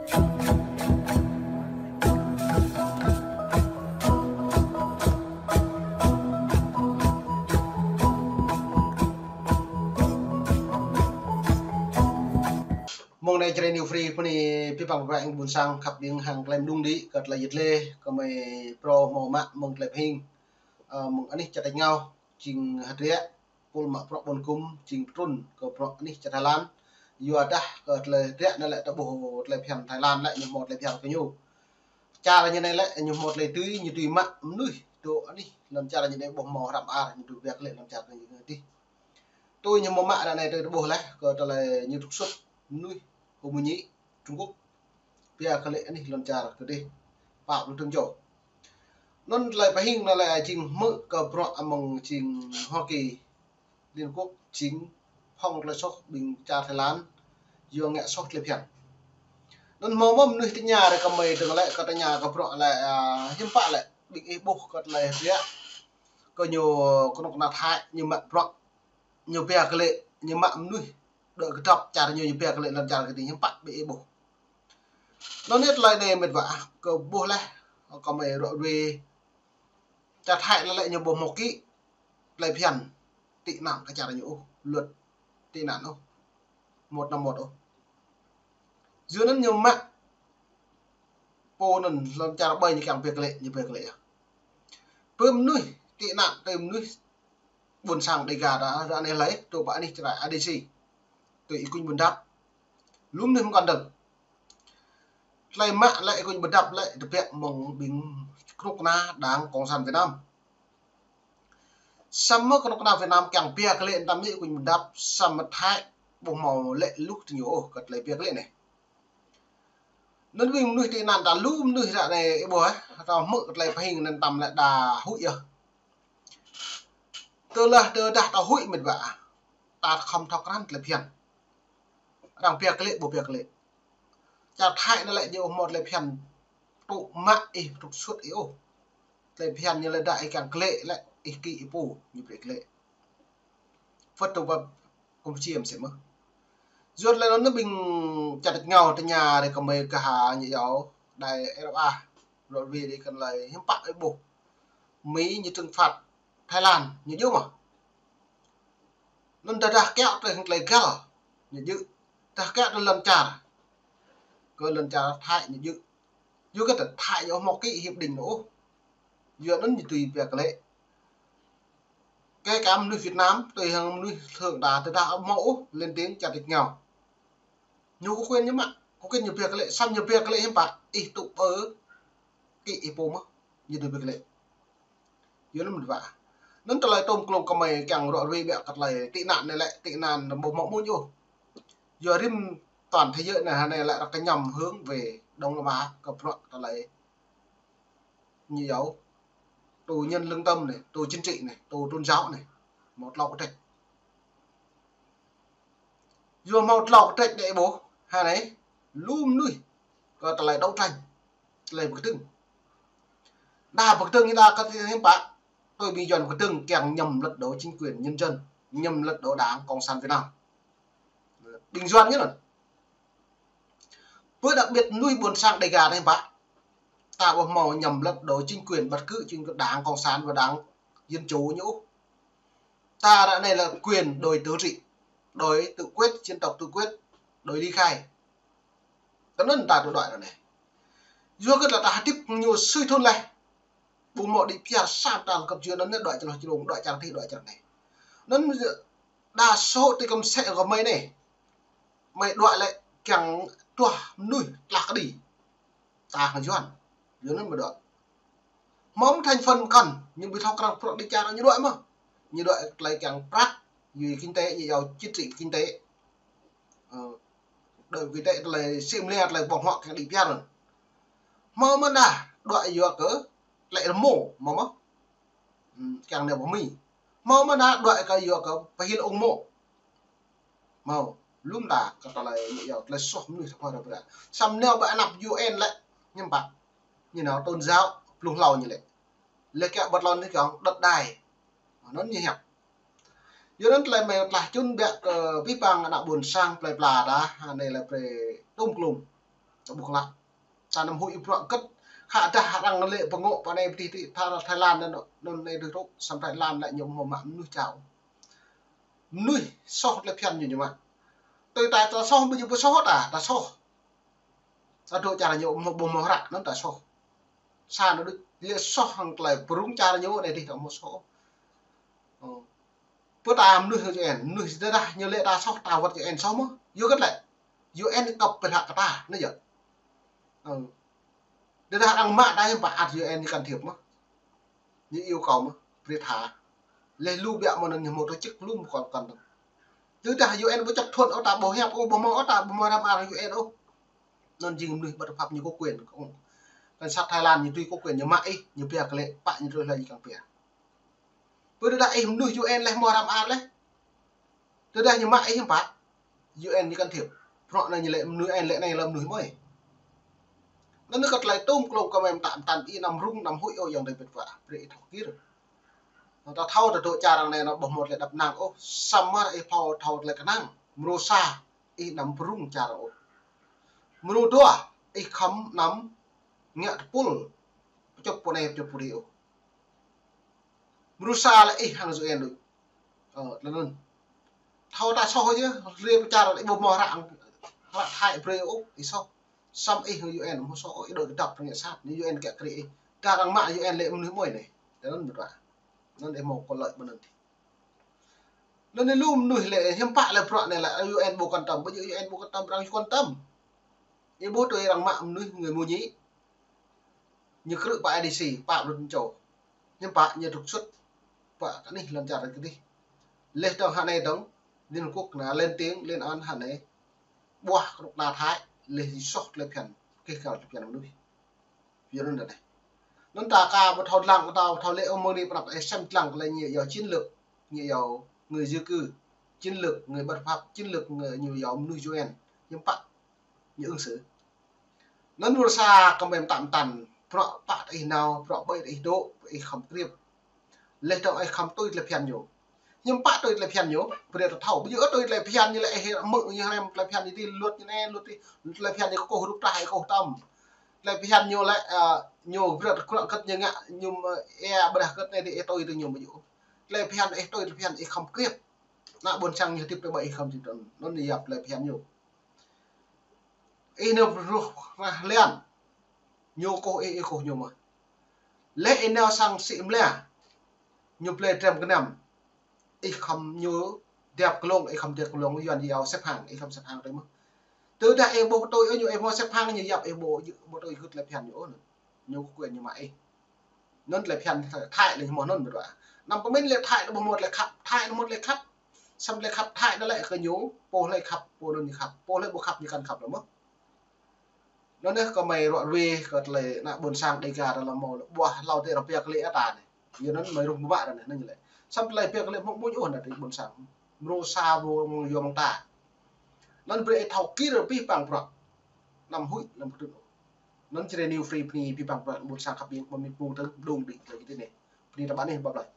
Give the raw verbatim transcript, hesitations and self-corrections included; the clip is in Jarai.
Mông anai Jrai New Free pơ anai pơpă pơpă ƀing ƀôn sang khăp ƀing hăng klem đung đĭ kơ tơlơi yit lĕ kơ mơi prŏng hmâo mă mơ̆ng tơlơi pơhing, ơ, mơ̆ng anih čar tač rơngiao jing hơdră pul mă bruă ƀôn gum jing pơtrŭn kơ bruă anih čar Thái Lan. Yua dah kơ tơlơi hơdră anai lĕ ta ƀuh tơlơi phiăn Thái Lan lĕ ñu hmâo tơlơi phiăn kơ ñu. Čar ñu anai lĕ ñu hmâo tơlơi tui, ñu tui mă mơnuih dŏ anih lŏn čar ñu anai ƀuh hmâo hrăm ar, ñu tui pia kơ lĕ lŏn čar kơ ñu tui. Tui ñu hmâo mă ră anai tui ta ƀuh lĕ kơ tơlơi ñu trục xuất mơnuih kơ mơñi Trung Quốc. Pia kơ lĕ anih lŏn čar kơ dih. Pă pluh tơm čô. Anŭn tơlơi pơhing anai lĕ jing hmư̆ kơ bruă amăng jing Hoa Kỳ, Liên Quốc jing phŏng tơlơi soh ƀing čar Thái Lan, yua ngă soh tơlơi phiăn. Anŭn hmâo mơ̆n mơnuih tơña rai kơ mơi dơ̆ng lĕ, kơ tơña kơ bruă lĕ, a, hiư̆m pă lĕ ƀing ih ƀuh kơ tơlơi hơdră kơ ñu kơnuk kơna Thái ñu mă bruă, ñu pia kơ lĕ ñu mă mơnuih dŏ kơdŏp čar ñu, ñu pia kơ lĕ lŏn čar kơ dih, hiư̆m pă ƀing ih ƀuh. Anŭn yơh tơlơi anai mĕt wa, kơ ƀuh lĕ kơ mơi rŏ ruai čar Thái lĕ lĕ ñu ƀu hmâo kĭ tơlơi phiăn tị nạn kơ čar ñu ôh, luật tị nạn ôh, một năm một ôh. Yua anŭn ñu mă pô anŭn lŏn čar ƀơi ñu kiăng pia kơ lĕ, ñu pia kơ lĕ yơh. Pơ mơnuih tị nạn, tơ mơnuih ƀôn sang Đêga ta, ră anai hlơi, truh pơ anih čar A D C. Tui Y Quynh Bun Dap. Lŏm anai mơ̆ng kăn dơ̆ng. Tơlơi mă lĕ Y Quynh Bun Dap lĕ tơbiă mơ̆ng ƀing kơnuk kơna Đảng Cộng sản Việt Nam. Samơ̆ kơnuk kơna Việt Nam kiăng pia kơ lĕ tăm Y Quynh Bun Dap, samơ̆ Thái ƀu hmâo lĕ luh tơ ñu ôh kơ tơlơi pia kơ lĕ anai. Anŭn ƀing mơnuih tị nạn ta lŏm mơnuih ră anai ih ƀuh, ơ, ta hmư̆ kơ tơlơi pơhing anŭn tăm lĕ đa huĭ yơh. Tơdah, tơdah ta huĭ mĕt wa, ta khŏm thâo krăn tơlơi phiăn. Arăng pia kơ lĕ, ƀu pia kơ lĕ. Čar Thái anai lĕ ñu ƀu hmâo tơlơi phiăn tŭ mă ih, trục xuất ih ôh. Tơlơi phiăn ñu lĕ dah ih kiăng kơ lĕ lĕ ih kĭ ih pô ñu brơi kơ lĕ. Phŭt tŭ pă Campuchia mơsĕ mơ̆n. Yua tơlơi anŭn ƀing čar tač rơngiao tơña rai kơ mơi kơ ha ñu yua đài R F A. Rŏ ruai đĭ kơ tơlơi hiư̆m pă ih ƀuh Mi ñu trừng phạt Thái Lan, ñu djơ̆ mơ̆n. Anŭn dah dah kiaŏ tơlơi hăng tơlơi găl, ñu djơ̆. Dah kiaŏ tơlơi lŏn čar, kơ lŏn čar Thái ñu djơ̆. Yua kơ tơ Thái ñu ƀu hmâo kĭ hiệp định anŭn ôh. Yua anŭn ñu tui pia kơ lĕ. Kể cả mơnuih Việt Nam, tui hăng mơnuih thượng đà, tơdah ƀu hmâo ôh lên tiếng čar tač rơngiao. Ñu có quyền ñu mă, có quyền ñu pia kơ lĕ, samơ̆ ñu pia kơ lĕ hiư̆m pă, ih tŭ pơ kĭ ih pô mơ̆n, ñu tui pia kơ lĕ. Yua anŭn mĕt wa. Anŭn tơlơi tôm klôm kơ mơi kiăng rŏ ruai biă kơ tơlơi tị nạn anai lĕ, tị nạn ƀu hmâo mơ̆n ôh. Yua rĭm toàn thế giới anai, anai lĕ arăng kơñăm hướng về Đông Nam Á kơ bruă tơlơi ñu yua tù nhân lương tâm anai, tù chính trị anai, tù tôn giáo anai, hmâo tlâo kơtrĕč. Yua hmâo tlâo kơtrĕč anai ƀuh, ha anai, lŏm mơnuih kơ tơlơi đấu tranh, tơlơi pơkơdơ̆ng. Đa pơkơdơ̆ng ñu đa kơ tơlơi hiư̆m pă, tui ƀing Yuan pơkơdơ̆ng kiăng nhằm lật đổ chính quyền nhân dân, nhằm lật đổ Đảng Cộng sản Việt Nam. Ƀing Yuan ñu anŭn. Pơ đặc biệt mơnuih ƀôn sang Đêga anai hiư̆m pă, ta ƀu hmâo nhằm lật đổ chính quyền, bất cứ chính quyền Đảng Cộng sản và Đảng Dân Chủ ñu ôh. Ta ră anai là quyền đòi tự trị, đòi tự quyết, dân tộc tự quyết, đòi ly khai. Tơ anŭn ta tŭ đuaĭ ră anai. Yua kơ tơlơi ta hơdip ñu sui thun laih. Ƀu hmâo đĭ pơyơr sa pơtăn kơp jua anŭn đuaĭ čơlah čơrông, đuaĭ čar tih, đuaĭ čar anai. Anŭn đa số tui kơ mơsĕ kơ mơi anai. Mơi đuaĭ lĕ kiăng tuah mơnuih tlah kơđi. Ta hăng Yuan. Yua anŭn mơi đuaĭ. Hmâo thành phần mơkăn, ñu ƀu thâo krăn prăk đĭ čar ñu đuaĭ mơ̆n. Ñu đuaĭ tơlơi kiăng prăk, yua kinh tế, ñu yua chính trị kinh tế. Ơ, đuaĭ kinh tế tơlơi sĭ mơlia tơlơi ƀơ̆ng huă kiăng đĭ pơyơr. Hmâo mơ̆n đa, đuaĭ yua kơ tơlơi rơmô, hmâo mơ̆n. Ư, kiăng nao pơ Mi. Hmâo mơ̆n đa, đuaĭ kơ yua kơ pơhil ung mô̆. Hmâo, lŏm ta kơ tơlơi ñu yua tơlơi soh mơnuih tơpă ră bră. Samơ̆ nao ƀơi anăp U N lĕ, hiư̆m pă. Ñu nao tôn giáo, blung hlâo ñu lĕ. Lĕ kiăng bật lon ñu kiăng đất đai. Anŭn ñu hiăp. Yua anŭn tơlơi mơi tlah čun biă kơ pih păng ană ƀôn sang plơi pla ta, anai lĕ brơi tôm klôm. Ta ƀuh klă. Ta anăm huĭ bruă kơ̆t. Khă dah arăng lĕ pơngŏ pơ anai pơdih ti Thái, Thái Lan anŭn, anŭn anai dih rŏk, samơ̆ Thái Lan lĕ ñu ƀu hmâo mă mơnuih čar. Mơnuih soh tơlơi phiăn ñu ñu mă. Tui ta, ta soh, ƀu djơ̆ ƀu soh ta, ta soh. Ta dŏ čar ñu ƀu hmâo, ƀu hmâo hră anŭn ta soh. Sa anŭn đôč, lĕ soh hăng tơlơi pơrŭng čar ñu anai dih ta ƀu hmâo soh. Ơ. Pơ ta mơnuih U N, mơnuih tơdah ñu lĕ ta soh, ta wơ̆t U N soh mơ̆? Yua kơ lĕ U N kăp pơdah kơ ta, anai yơh. Ơ. Tơdah arăng mă ta hiư̆m pă ăt U N ñu can thiệp mơ̆? Ñu yêu cầu mơ̆? Brơi tha. Lĕ lu biă mơ̆n ñu hmâo tổ chức lu mơ̆ kŏn kăn tăm. Tơdah U N ƀu chấp thuận ôh, ta ƀu hiăp ôh, ƀu hmâo ôh, ta ƀu hmâo răm ar U N ôh. Anŭn jing mơnuih bất hợp pháp ñu có quyền. Cảnh sát Thái Lan ñu tui có quyền ñu mă ih, ñu pia kơ lĕ, pă ñu tui hlơi ñu kiăng pia. Pơ tơdah ih mơnuih U N lĕ hmâo răm ar lĕ. Tơdah ñu mă ih hiư̆m pă, U N ñu can thiệp. Bruă anai ñu lĕ mơnuih U N lĕ anai lĕ mơnuih mơi. Anŭn kơ tơlơi tŭm klông kơ mơ̆n mơtam mơtam ih anăm rŭng anăm huĭ ôh ayŏng adơi ƀing ta, brơi ih thâo kir. Ta thâo ta dŏ čar arăng anai anŭn ƀu hmâo tơlơi đăp năng ôh, samơ̆ ih thâo, thâo tơlơi kơnang. Mrô sa, ih anăm pơrŭng čar ôh. Mrô dua, ih khŏm anăm ngă tơpul pơčŭt pơ anai pơčŭt pơ adih ôh. Mrô sa lĕ ih hăng U N đôč. Ơ, tơlơi anŭn. Thâo ta soh yơh, rĭm pơ čar ih ƀu hmâo hră, hră Thái brơi ôh, ih soh. Samơ̆ ih hăng U N hmâo soh ôh, ih dŏ kơdŏp rơngiă sat, anai U N kiăng kri ih. Tơdah arăng mă U N lĕ mơnuih mơi anai. Tơlơi anŭn ƀu djơ̆. Anŭn ih hmâo kơ lĕ ƀơi anŭn dih. Anŭn anai lu mơnuih lĕ, hiư̆m pă lĕ bruă anai lĕ, U N ƀu quan tâm, ƀu djơ̆ U N ƀu quan tâm, arăng či quan tâm. Ih ƀuh tui arăng mă mơnuih người mua nhí. Ñu krư̆ pơ I D C, pă ƀlŭt ñu čô. Hiư̆m pă ñu trục xuất pơ kơ anih lŏn čar kơ dih. Lĕ dơ̆ng hă anai dơ̆ng, Liên Hợp Quốc anŭn lên tiếng, lên án hă anai. Ƀuah kơnuk kơna Thái, lĕ soh tơlơi phiăn, kih kal tơlơi phiăn mơnuih. Yua anŭn anai. Anŭn ta aka ƀu thâo lăng, ƀu thâo, ƀu thâo lĕ ôh mơ̆ng anai pơnăp ih sem lăng kơ lĕ ñu yua chiến lược, ñu yua người di cư, chiến lược người bất hợp pháp, chiến lược người ñu yua mơnuih U N, hiư̆m pă ñu ứng xử. Anŭn mrô sa kơ mơ̆n mơtam mơtam, bruă pă ta ih nao, bruă ƀai ta ih dŏ, ih khŏm kriêp. Lĕ dơ̆ng ih khŏm tui tơlơi phiăn ñu. Hiư̆m pă tui tơlơi phiăn ñu, brơi ta thâo. Ƀu djơ̆ tui tơlơi phiăn ñu lĕ ih hmư̆ ñu hrăm tơlơi phiăn ñu ti luật ñu anai, luật ti, tơlơi phiăn ñu kơkuh rup trah ih kơkuh tăm. Tơlơi phiăn ñu lĕ, ơ, ñu brơi ta kruă kơ̆t ñu ngă, ñu, ơ, ƀơdah kơ̆t anai ti ih tui tui ñu ƀu djơ̆. Tơlơi phiăn ih tui tơlơi phiăn ih khŏm kriêp. Ană ƀôn sang ñu hơdip tơbiă ih khŏm hơdip tui anŭn. Anŭn yap tơlơi phiăn ñu. Ih nao ruh rah lian. Ñu kơkuh ih, ih kơkuh ñu mơ̆n. Lĕ ih nao sang sĭ mlia. Ñu blơi trem gơnam. Ih khŏm ñu dăp glông, ih khŏm dăp glông, Yuan yua xếp hàng, ih khŏm xếp hàng tui mơ̆n. Tơdah ih ƀu tui ôh ñu, ih ƀu xếp hàng ñu yap ih ƀu, ƀu tui gưt tơlơi phiăn ñu ôh. Ñu kơ quyền ñu mă ih. Anŭn tơlơi phiăn Thái lĕ hmâo anŭn ƀu djơ̆. Anăm pơmĭn lĕ Thái lĕ ƀu hmâo tơlơi khăp, Thái lĕ hmâo tơlơi khăp. Samơ̆ tơlơi khăp Thái anŭn lĕ kơ ñu, pô hlơi khăp, pô anŭn ñu khăp, pô hlơi ƀu khăp ñu kăn khăp lĕ mơ̆n. Anŭn anai kơ mơi ruă ruai kơ tơlơi ană ƀôn sang Dega ta lăm mâo lĕ ƀuah hlâo tơlơi rơpiah kơ lĕ ta anai. Yua anŭn mơi rŭng ƀu mă ta anai, anŭn lĕ. Samơ̆ tơlơi rơpiah kơ lĕ mơ̆ng ƀuh anŭn tơlơi ƀôn sang. Mrô sa ƀu mơ̆ng yua mơ̆ng ta. Anŭn brơi ih thâo kir abih bang bruă. Anăm huĭ, anăm pơtrŭt. Anŭn Jrai News Free bơni abih bang bruă ƀôn sang khăp ƀing pơmĭn pơmĭn tơ̆ng dong đĭ tơlơi kơ anai. Bơni ta ƀă anai, bye bye.